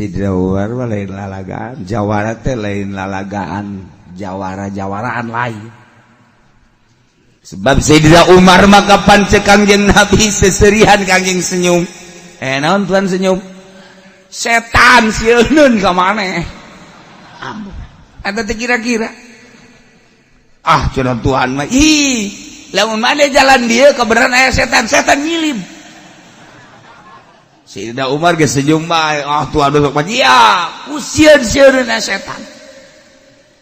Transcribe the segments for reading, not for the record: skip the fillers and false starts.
Sidina Umar mah lain lalagaan, jawara teh lain lalagaan, jawara-jawaraan lain. Sebab Sayyidina Umar mah kapan cek Kangjeng Nabi seserihan, Kangjeng senyum. Eh, naon tuan senyum? Setan sieun ka maneh. Eta teh kira-kira. Ah, cenah Tuhan mah, ih, lamun maneh jalan dia kebenaran aya setan, setan nyilib. Sayyidina Umar geus senyum bae. Ah, Tuhan besok mah iya, ku sieun-sieun setan.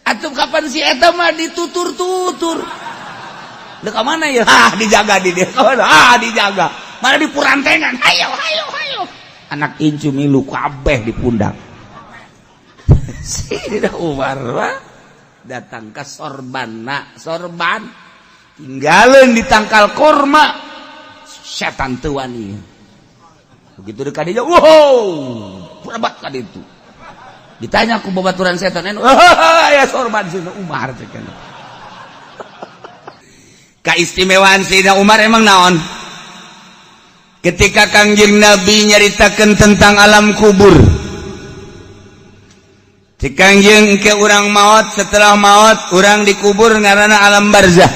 Atuh kapan si eta mah ditutur-tutur. Dek ka mana ya? Ah, dijaga di dia. Ah, dijaga. Mana di purantengan. Hayo, hayo, hayo. Anak incu milu kabeh di pundak. Sayyidina Umar mah datang ke sorbanna, sorban tinggalin di tangkal korma, setan teu wani. Begitu dekat dia, wow, berebat kan itu. Ditanya ku babaturan setan, oh, ya sorban Sayyidina Umar cek. Keistimewaan Sayyidina Umar emang naon? Ketika Kangjeng Nabi nyaritakan tentang alam kubur, si Kangjeng ke urang maut, setelah maut urang dikubur, ngarana alam barzah.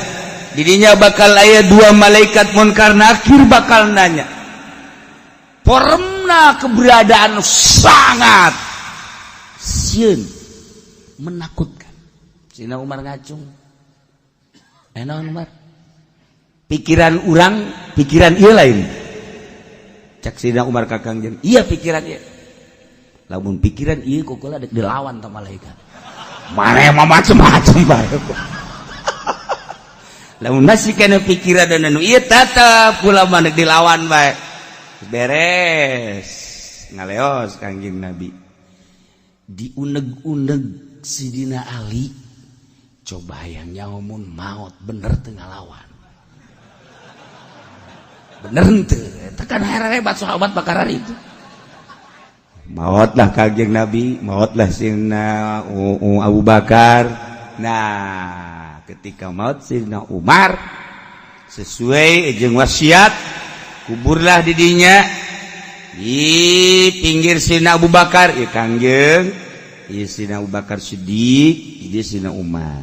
Didinya bakal aya dua malaikat munkar nakir bakal nanya. Formna keberadaan sangat sieun, menakutkan. Sayyidina Umar ngacung. Eh, naon Umar? Pikiran urang, pikiran iya lain. Cak Sayyidina Umar ka Kangjeng, iya pikiran iya. Lamun pikiran iya kok dek dilawan sama malaikat. Mana mah macem-macem bae. Lamun masih kena pikiran dan anu iya tetep kula mah dek dilawan bae. Beres. Ngaleos Kangjeng Nabi. Diuneg-uneg Sidina Ali, coba yang nyamun maut bener teu ngalawan. Bener teu? Tekan hebat sahabat bakaran itu. Mautlah Kangjeng Nabi, mautlah Sidina Abu Bakar. Nah, ketika maut Sidina Umar, sesuai jeung wasiat, kuburlah didinya di pinggir Sidina Abu Bakar. Ya Kangjeng, ieu Sidina Abu Bakar Siddiq, ieu Sidina Umar.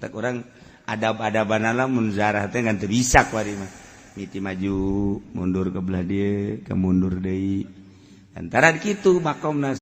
Tak urang adab-adaban mun zarah teh ngan teu bisa kuari mah. Miti maju, mundur ke belah dieu, ke mundur deui. Antara kitu makomna.